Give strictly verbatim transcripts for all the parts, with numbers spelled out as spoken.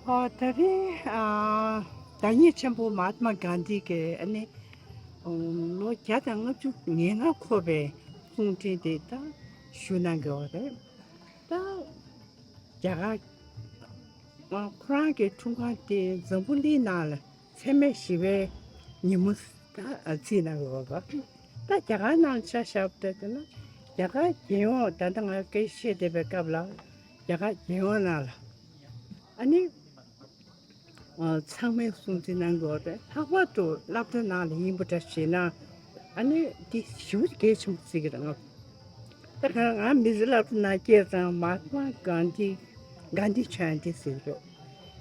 ཨ། ད་རེས་ཨ་བདག་ཉིད་ཆེན་པོ་མ་ཧཱ་ཏྨ་གྷན་དྷི་གི་ཨ་ནི་ལོ་བརྒྱ་དང་ལྔ་བཅུ་ང་ལྔ་འཁོར་བའི་གསུང་འཕྲིན་དེ་ད་ཞུ་གནང་གི་ཡོད་རེད། ད་རྒྱ་གར་ཨ་ཁོ་རང་གི་འཁྲུངས་སྐར་དེ་འཛམ་བུ་གླིང་ནང་ལ་འཚེ་མེད་ཞི་བའི་ཉིན་མོ་ད་བརྩིས་གནང་གི་ཡོད་རེད། ད་རྒྱ་གར་ནང་ཆ་བཞག་པ་ད་ན་རྒྱ་གར་རྒྱལ་ཡོངས་ད་ལྟ་ང་སྐད་བཤད་བསྡད་པའི་སྐབས་ལ་རྒྱ་གར་རྒྱལ་ཡོངས་ནང་ལ་ཨ་ནི། ཨ། ཚང་མས་སྲུང་བརྩི་གནང་དགོས་རེད། ལྷག་པར་དུ་སློབ་གྲྭ་ནང་ལ་ཡིན་པ་འདྲ་བྱས་ན་ཨ་ནི་འདི་ཞེ་པོ་གལ་ཆེན་པོ་བརྩི་གི་རེད། ང་ད་ག་ང་མི་ཚེ་སློབ་གྲྭ་ནང་སྐྱེས་ཙང་མ་ཧཱ་ཏྨ་གྷན་དྷི་གྷན་དྷི་ཇ་ཡན་ཏི་ཟེར་གི་རེད།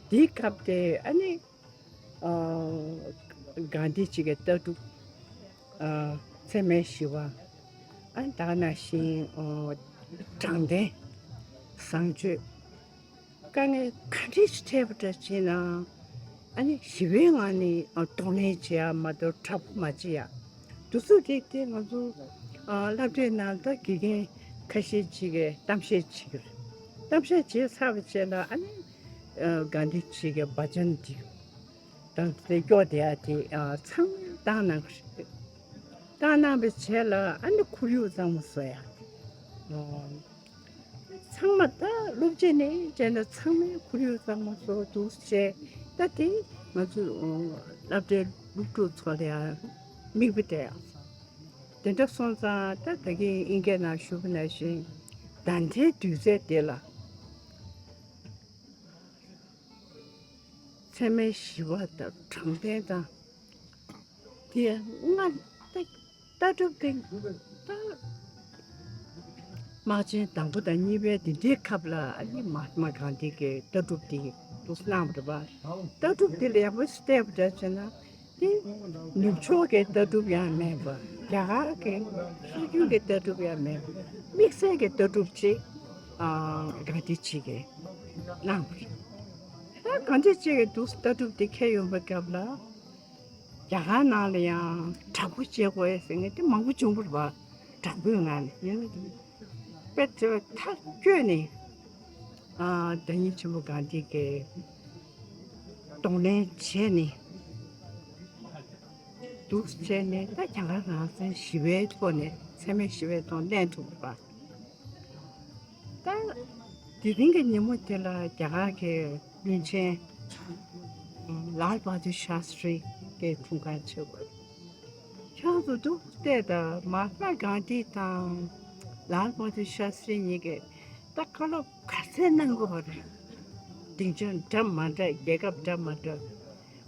འདིའི་སྐབས་དེ་ཨ་ནི་ཨ་གྷན་དྷི་ཇི་གི་ལྟ་གྲུབ། ཨ་འཚེ་མེད་ཞི་བ། ཨ་ད་ག་ནང་བཞིན་ཨ་དྲང་བདེན། བཟང་སྤྱོད། དཀའ་ངལ་ག་འདྲ་ཞིག་འཕྲད་པ་འདྲ་བྱས་ན་ཨ་ནི་ཞི་བའི་ངང་ནས་ཨ་གདོང་ལེན་བྱེད་ཡ་མ་གཏོགས་དྲག་པོ་མ་བྱེད་ཡ། དེ་ཚོ་རིགས་དེ་ང་ཚོ་ཨ་སློབ་གྲྭའི་ནང་ད་དགེ་རྒན་ཁ་ཤས་ཅིག་གིས་གཏམ་བཤད་བྱེད་ཀྱི་རེད། གཏམ་བཤད་བྱས་ཚར་བའི་རྗེས་ལ་ཨ་ནི་ཨ་གྷན་དྷི་ཇི་གི་བ་ཅན་འདི་དང་དེ་སྐྱོར་བསྡད་ཡ་དེ་ཨ་ཚང་མས་བཏང་གནང་གི་རེད། བཏང་གནང་བའི་རྗེས་ལ་ཨ་ནི་ཁོར་ཡུག་གཙང་མ་བཟོ་ཡ། ཨ། ཚང་མ་ད་སློབ་ཆེན་ནས་བྱས་ན་ཚང་མས་ཁོར་ཡུག་གཙང་མ་བཟོ་འདུག་བྱས། ད་དེ་ང་ཚོ་སློབ་གྲྭའི་སློབ་ཕྲུག་ཚོ་ལ་ཡང་མིག་དཔེ་སྟེར་ཡག་དེ་འདྲ་སོང་ཙང་ད་ད་གིན་དབྱིན་སྐད་ནང་ཞུ་བ་ནང་བཞིན་ཟླ་ཟླའི་དུས་ཚོད་དེ་ལ་འཚེ་མེད་ཞི་བ་དང་དྲང་བདེན་དང་། དེ་ཡང་ལྟ་ལྟ་གྲུབ་དེ་ད་དམག་ཆེན་དང་པོ་དང་གཉིས་པའི་དེ་འདྲའི་སྐབས་ལ་ཨ་ནི་མ་ཧཱ་ཏྨ་གྷན་དྷི་གི་ལྟ་གྲུབ་དེ་འདུག་གནང་བ་རེད་པ། ལྟ་གྲུབ་དེ་ལ་ཡག་པོ་ཞིག་བལྟས་པ་འདྲ་བྱས་ན་དེ་ནུབ་ཕྱོགས་ཀྱི་ལྟ་གྲུབ་ཡང་མིན་པ། རྒྱ་གར་གྱི་སྲོལ་རྒྱུན་གྱི་ལྟ་གྲུབ་ཡང་མིན་པ། དམིགས་བསལ་གྱི་ལྟ་གྲུབ་ཅིག་ཨ་གྷན་དྷི་ཇི་གིས་གནང་བ་རེད། ད་གྷན་དྷི་ཇི་གིས་འདུག་ལྟ་གྲུབ་དེ་འཁྱེར་ཡོང་བའི་སྐབས་ལ། རྒྱ་གར་ནང་ལ་ཡང་དྲག་པོ་བྱེད་དགོས་ཟེར་མཁན་དེ་མང་པོ་བྱུང་བ་རེད་པ། དྲག་པོའི་ངང་ནས་ཡིན་ན་དཔེ་དེ་ཐག་བཅད་ནས་ཨ་བདག་ཉིད་ཆེན་པོ་གྷན་དྷི་གིས་གདོང་ལེན་བྱས་ནས་འདུག་བྱས་ནས་ད་རྒྱ་གར་རང་བཙན་ཞི་བའི་ཐོག་ནས་འཚེ་མེད་ཞི་བའི་ཐོག་གནས་ཐུབ་པ། ད་དེ་རིང་གི་ཉིན་མོ་དེ་ལ་རྒྱ་གར་གྱི་བློན་ཆེན་ལཱལ་བྷ་དུར་ཤཱ་སྟྲི་གི་འཁྲུངས་སྐར་བྱེད་དགོས། ཁྱེད་ཚོ་འདུག་བལྟས་དང་མ་ཧཱ་ཏྨ་གྷན་དྷི་དང་ལཱལ་བྷ་དུར་ཤཱ་སྟྲི་གཉིས་ཀས་ད་བཀའ་སློབ་ག་ཚད་གནང་དགོས་པ་རེད། སྡིངས་ཆ་འདྲ་མ་འདྲ་རྒྱལ་ཁབ་འདྲ་མ་འདྲ།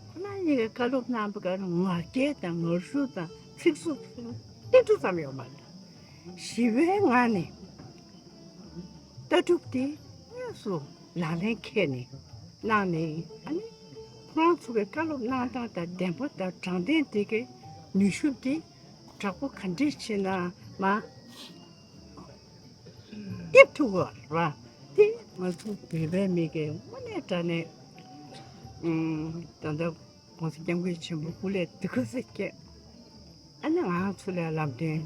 ཁོ་རང་གཉིས་ཀྱིས་བཀའ་སློབ་གནང་པ་ག་ལ་ངར་སྐད་དང་ངར་ཤུགས་དང་ཚིག་རྩུབ་ཏིལ་འབྲུ་ཙམ་ཡོད་མ་རེད། ཞི་བའི་ངང་ནས་ལྟ་གྲུབ་དེ་དངོས་སུ་ལག་ལེན་འཁྱེར་ནས་གནང་ནས་ཨ་ནི་ཁོ་རང་ཚོ་གི་བཀའ་སློབ་གནང་སྟངས་དང་བདེན་པ་དང་དྲང་བདེན་དེ་གའི་ནུས་ཤུགས་དེ་དྲག་པོ་ག་འདྲས་བྱས་ན་མ་སྟེར་ཐུབ་པ་རེད་པ། དེ་ང་ཚོ་བོད་པའི་མི་གི་དངོས་གནས་དྲང་གནས་ཨུམ་ད་ལྟ་༸གོང་ས་༸སྐྱབས་མགོན་ཆེན་པོ་སྐུ་ལས་སྡུག་ག་ས་སྐྱེ། ཨ་ནི་ང་ཚོ་ལ་ལམ་སྟོན།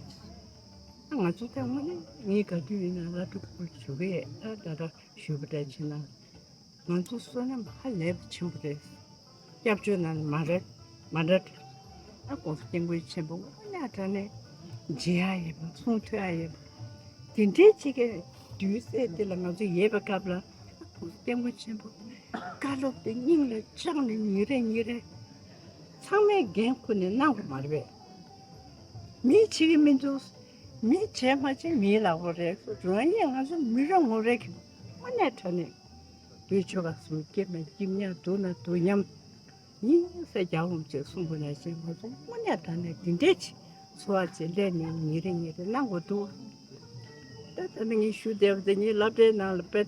ཨ་ང་ཚོ་ད་དངོས་གནས་ངས་ག་དུས་ཡིན་ན་བླ་སྤྲུལ་སྐུ་ཞུ་གི་ཡོད། ད་ད་ལྟ་ཞུས་པ་འདྲ་བྱས་ན། ང་ཚོ་བསོད་ནམས་ཧ་ལས་པ་ཆེན་པོ་རེད། སྐྱབས་བཅོལ་ནང་ནས་མ་རེད། མ་འདྲ་འདྲ། ཨ་༸གོང་ས་༸སྐྱབས་མགོན་ཆེན་པོ་དངོས་གནས་དྲང་གནས་མཇལ་ཡ་ཡོད་པ། གསུང་ཐོས་ཡ་ཡོད་པ། དེ་འདྲའི་ཅིག་གི་དུས་ཚོད་དེ་ལ་ང་ཚོ་ཡོད་པའི་སྐབས་ལ་༸གོང་ས་༸སྐྱབས་མགོན་ཆེན་པོ་བཀའ་སློབ་དེ་སྙིང་ལ་བཅངས་ནས་ཉིན་རེ་ཉིན་རེ་ཚང་མས་འགན་ཁུར་ནས་གནང་དགོས་མ་རེད་པས། མིས་བྱེད་ཀྱི་མི་འདུག་མིས་བྱས་མ་བྱས་མིའི་ལག་པ་རེད། རང་ཉིད་ང་ཚོ་མི་རེ་ངོ་རེ་གི་དངོས་གནས་དྲང་གནས་བོད་ཆོལ་ཁ་གསུམ་སྐྱིད་ན་སྐྱིད་མཉམ། སྡུག་ན་སྡུག་མཉམ། ཉིན་ཟེར་རྒྱག་འོང་བྱས་གསུང་དགོས་ན་བྱས། ང་ཚོ་དངོས་གནས་དྲང་གནས་འདི་འདྲས་ཅིག་འཚོ་བ་བྱེད་ལས་ནས་ཉིན་རེ་ཉིན་རེ་གནང་དགོས་འདུག་ད་ལྟ་ནི་ངས་ཞུ་བསྡད་པ་དེ་ངའི་སློབ་གྲྭའི་ནང་ལ་དཔེ་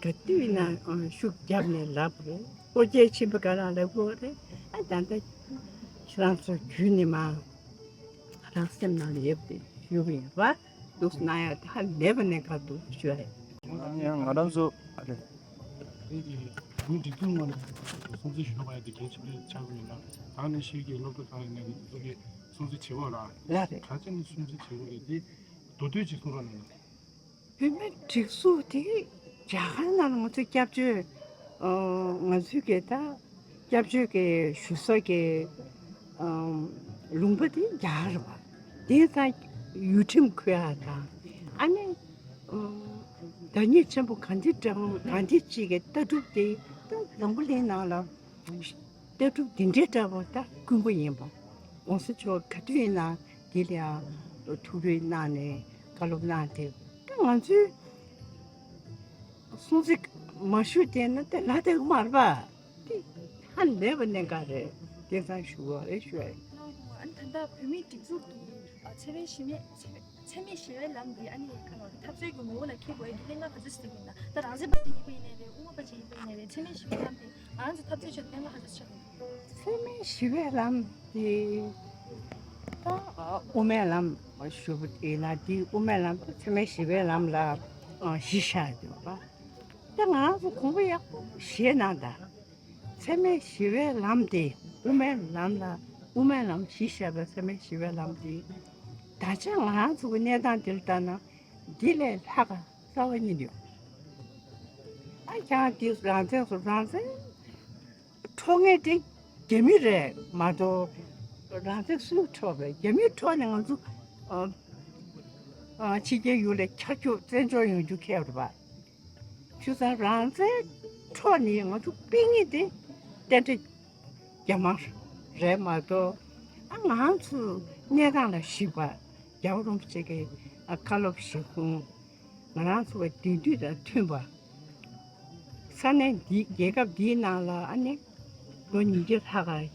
ག་དུས་ཡིན་ན་ཤུགས་བརྒྱབ་ནས་ལབ་པ་རེད། ཨོ་རྒྱན་ཆེན་པོ་ག་ལ་ལབ་དགོས་རེད། ཨ་ད་ལྟ་ཁྱེད་རང་ཚོ་བརྒྱུད་ནས་མ་རང་སེམས་ནང་ལ་ཡོད་པ་དེ་ཞུ་བ་ཡིན་པ། འདུག་སེ་གནང་ཡ་དེ་ཧ་ལས་པ་ནས་ག་འདུག་ཞུ་ཡ་ཡིན། ཡང་ང་རང་ཚོ་ཨ་རེ། མི་འགྲིག་མཐུན་ངང་ནས་སྲུང་བརྩི་ཞུ་བ་ཡ་དེ་གལ་ཆེན་པོ་ཆགས་ཀྱི་ཡོད་ན། ད་ནི་ཕྱིས་ཀྱི་སློབ་ཕྲུག་ཚང་ནས་ང་ཚོ་གི་སྲུང་བརྩི་བྱེད་དགོས་ལ། ལ་རེད། ག་ཚོད་ནས་སྲུང་བརྩི་བྱེད་དགོས་རེད་དེ་མདོར་བསྡུས་ཅིག་གསུང་རོགས་གནང་། བོད་མིའི་སྒྲིག་འཛུགས་དེ་རྒྱ་གར་ནང་ལ་ང་ཚོ་སྐྱབས་བཅོལ་ ང་ཚོའི་གི་ད་སྐྱབས་བཅོལ་གི་བཞུགས་ས་གི་ལུང་པ་དེ་རྒྱ་གར་བ། དེ་ད་ཡུལ་ཁྲིམས་འཁུར་ཡ་དང་ཨ་ནི་བདག་ཉིད་ཆེན་པོ་གྷན་དྷི་འདྲ་བོ་གྷན་དྷི་ཅིག་གི་ལྟ་གྲུབ་དེ་ད་འཛམ་བུ་གླིང་ནང་ལ་ལྟ་གྲུབ་འདི་འདྲའི་འདྲ་བོ་ད་དཀོན་པོ་ཡིན་པ། ༸གོང་ས་མཆོག་ག་དུས་ཡིན་ན་འདི་ལ་ཡང་ཐུགས་རེ་གནང་ནས་བཀའ་སློབ་གནང་དེ་ད་ང་ཚོའི་སྲུང་བརྩི་མ་ཞུས་བསྡད་ན་དེ་ལ་དེ་མར་པ་དེ་ཧ་ལས་པ་གནད་འགག་རེད། དེང་སང་ཞུ་བ་རེད་ཞུ་བ་རེད། ཨ་ནི་ད་ལྟ་བོད་མིའི་སྒྲིག་འཛུགས་དང་འཚེ་མེད་ཞི་བའི་འཚེ་མེད་ཞི་བའི་ལམ་འདི་ཨ་ནི་ག་ལ་འཐབ་རྩོད་ཀྱི་ངོ་བོ་ལ་འཁྱེར་དགོས་ཡ་གི་གནད་འགག་ག་ཚོད་ཞིག་ཡིན་ན། ད་རང་བཙན་པ་ཅིག་ཡིན་པ་ཡིན་ནའི་རེད། དབུ་མ་པ་ཅིག་ཡིན་པ་ཡིན་ནའི་རེད། འཚེ་མེད་ཞི་བའི་ལམ་འདི་ང་རང་ཚོ་འཐབ་རྩོད་བྱེད་པའི་གནད་འགག་ག་ཚོད་ཆགས་ཡོད། འཚེ་མེད་ཞི་བའི་ལམ་དེ་ད་དབུ་མའི་ལམ་ཞུ་བ་ཡིན་ན་དེ་དབུ་མའི་ལམ་དེ་འཚེ་མེད་ཞི་བའི་ལམ་ལ་གཞི་བཞག་ཡོད་པ། ད་ང་རང་ཚོ་དགོངས་པ་ཡག་པོ་བཞེས་གནང་དང་། འཚེ་མེད་ཞི་བའི་ལམ་དེ་དབུ་མའི་ལམ་ལ་དབུ་མའི་ལམ་གཞི་བཞག་པའི་འཚེ་མེད་ཞི་བའི་ལམ་དེ་ད་ཆ་ང་རང་ཚོ་གི་གནས་སྟངས་འདི་ལ་ལྟ་ན་འདི་ལས་ལྷག་ག་རྩ་བ་ཉིད་ཡོད། ཨ་ཀྱང་འདི་རང་བཙན་སོ་རང་བཙན་འཕྲོག་མཁན་དེ་རྒྱ་མི་རེད་མ་གཏོགས་རང་བཙན་སུས་འཕྲོག་པས། རྒྱ་མིས་འཕྲོག་ནས་ང་ཚོ་ཨ་ཨ་ཕྱི་རྒྱལ་ཡུལ་ལ་ཁྱབ་འཇུག་བཙན་འཕྲོག་ཡོང་རྒྱུ་ཁེལ་བ་རེད་པ། བྱས་ཙང་རང་བཙན་འཕྲོག་ནས་ང་ཚོ་སྤེལ་མཁན་དེ་བསྟན་དགྲ་རྒྱ་དམར་རེད་མ་གཏོགས་ཨ་ང་ཚོ་གནས་སྟངས་ལ་གཞིགས་པ་རྒྱལ་བ་རིན་པོ་ཆེ་གི་ཨ་བཀའ་སློབ་བཞེད་དགོངས་ང་རང་ཚོ་གི་དེང་དུས་དང་མཐུན་པ། ས་གནས་འདི་རྒྱལ་ཁབ་འདིའི་ནང་ལ་ཨ་ནི་ལོ་ཉིས་བརྒྱ་ལྷག་ག་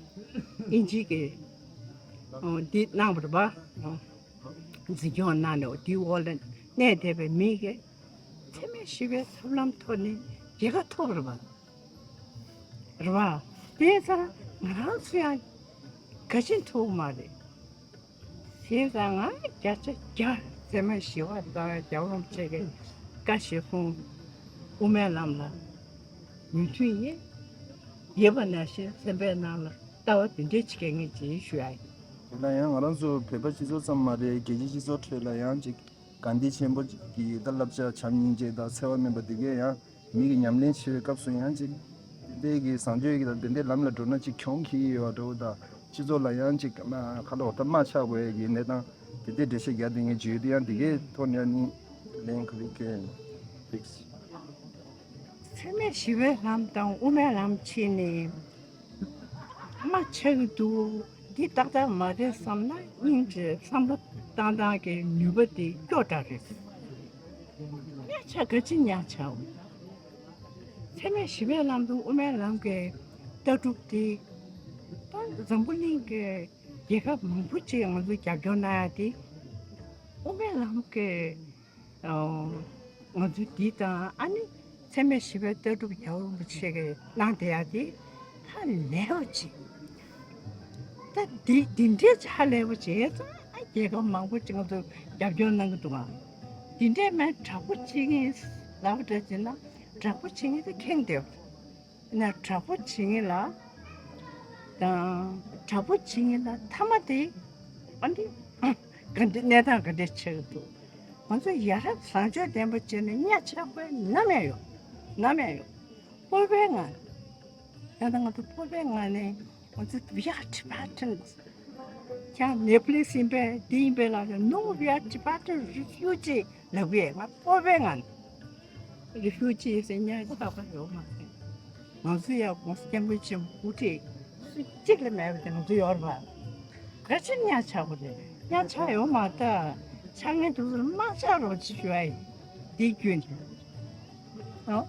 དབྱིན་ཇི་གི་འདི་གནང་བ་རེད་པ། འཛིན་སྐྱོང་གནང་ནས་འདིའི་འོག་ལ་གནས་བསྡད་པའི་མི་གིས་འཚེ་མེད་ཞི་བའི་ཐབས་ལམ་ཐོག་ནས་རྒྱལ་ཁ་ཐོབ་པ་རེད་པ། རེད་པ། དེ་ཙང་ང་རང་ཚོ་ཡང་ག་ཅི་ཐུབ་མ་རེད། བྱས་ཙང་ང་བརྒྱ་ཆ་བརྒྱ་འཚེ་མེད་ཞི་བ་དང་རྒྱལ་བ་རིན་པོ་ཆེ་གི་བཀའ་བཞེད་དགོངས་དབུ་མའི་ལམ་ལ་མོས་མཐུན་ཡིན། ཡོད་པ་ནང་བཞིན་སེམས་པའི་ནང་ལ་ལྟ་བ་དེ་འདྲའི་ཅིག་གལ་ངེས་ཅིག་ཞུ་ཡ་ཡིན། དེ་ལ་ཡང་ང་རང་ཚོ་བོད་པ་སྤྱི་ཚོགས་ཙམ་མ་རེད། རྒྱལ་སྤྱིའི་སྤྱི་ཚོགས་ཁྲོད་ལ་ཡང་ཅིག་གྷན་དྷི་ཆེན་པོ་གི་ད་བསླབ་བྱ་བྱམས་སྙིང་རྗེ་དང་འཚེ་བ་མིན་པ་འདི་གས་ཡང་མི་གི་ཉམས་ལེན་བྱེད་པའི་སྐབས་སུ་ཡང་ཅིག་དེ་འདྲའི་གི་བཟང་སྤྱོད་ཀྱི་དང་དེ་འདྲའི་ལམ་ལ་འགྲོ་ན་ཅིག་གྱོང་ཁེལ་ཡོད་འགྲོ་དང་སྤྱི་ཚོགས་ལ་ཡང་ཅིག་ཁ་ལོ་ད་དམག་ཆགས་དགོས་ཀྱི་གནས་སྟངས་དེ་འདྲའི་འགྲེལ་བཤད་རྒྱག་དེ་ངས་བརྗོད་དེ་ཡང་དེ་གའི་ཐོག་ནས་ནི་ལན་ག་རེ་གལ་ཕིགས། འཚེ་མེད་ཞི་བའི་ལམ་དང་དབུ་མའི་ལམ་ཕྱེ་ནས། མ་ཆགས་ཀྱི་འདུག་འདི་ཏག་ཏག་མ་རེད་བསམ་ན་སྙིང་རྗེ་བསམ་བློ་བཏང་སྟངས་ཀྱི་ནུས་པ་དེ་སྐྱོ་དྲགས་རེད། གཉའ་ཆག་ག་ཅི་གཉའ་ཆག་འཚེ་མེད་ཞི་བའི་ལམ་དང་དབུ་མའི་ལམ་གྱི་ལྟ་གྲུབ་དེ་ད་འཛམ་བུ་གླིང་གི་རྒྱལ་ཁབ་མང་པོ་ཅིག་ང་ཚོ་རྒྱབ་སྐྱོར་གནང་ཡ་དེ་དབུ་མའི་ལམ་གྱི་ང་ཚོའི་འདི་དང་ཨ་ནི་འཚེ་མེད་ཞི་བའི་ལྟ་གྲུབ་རྒྱལ་བ་རིན་པོ་ཆེ་གིས་གནང་བསྡད་ཡ་དེ་ཧ་ལས་པ་ཅིག་ད་འདི་འདི་འདྲས་ཅིག་ཧ་ལས་པ་བྱས་ཙང་ཨ་རྒྱལ་ཁབ་མང་པོ་ཅིག་ང་ཚོ་རྒྱབ་སྐྱོར་གནང་གི་འདུག་ཨ། འདི་འདྲས་མེད་དྲག་པོ་བྱེད་མཁན་ལབ་པ་འདྲ་བྱས་ན་དྲག་པོ་བྱེད་མཁན་དེ་ཁེངས་བསྡད་ཡོད། ན་དྲག་པོ་བྱེད་མཁན་ལ་དང་དྲག་པོ་བྱེད་མཁན་ལ་མཐའ་མ་དེ་ཨ་འདི་ག་འདི་གནས་སྟངས་ག་འདྲས་ཆགས་ཀྱི་འདུག་ང་ཚོ་ཡ་རབས་བཟང་སྤྱོད་ལྡན་པ་བྱས་ནས་གཉའ་ཆག་པའི་ནམ་ཡང་ཡོད། ནམ་ཡང་ཡོད། སྤོབས་པའི་ངང་ད་ལྟ་ང་ཚོ་སྤོབས་པའི་ངང་ནས་ང་ཚོ་we are Tibetans། ཁྱེད་ནེ་པ་ལི་སི་ཡིན་པས་འདི་ཡིན་པས་ལབ་ན་no, we are Tibetan refugee ལབ་གི་ང་སྤོབས་པའི་ངང་ནས། རི་ཕིའུ་ཇི་ཟེར་མཁན་ལྷག་པ་ཡོད་མ་རེད། ང་ཚོ་ཡང་༸གོང་ས་༸སྐྱབས་མགོན་ཆེན་པོ་དབུ་ཁྲིད་སུ་གཅིག་ལས་མེད་པ་དེ་ང་ཚོ་ཡོད་རེད་པ། ག་ཅི་གཉའ་ཆག་པ་རེད། གཉའ་ཆག་ཡོད་མ་རེད། ཆག་མཁན་དེ་ཚོ་ལ་དམག་རྒྱག་རོགས་བྱེད་ཞུ་ཡ་ཡིན། འདི་བརྒྱུད་ནས། ཨོ།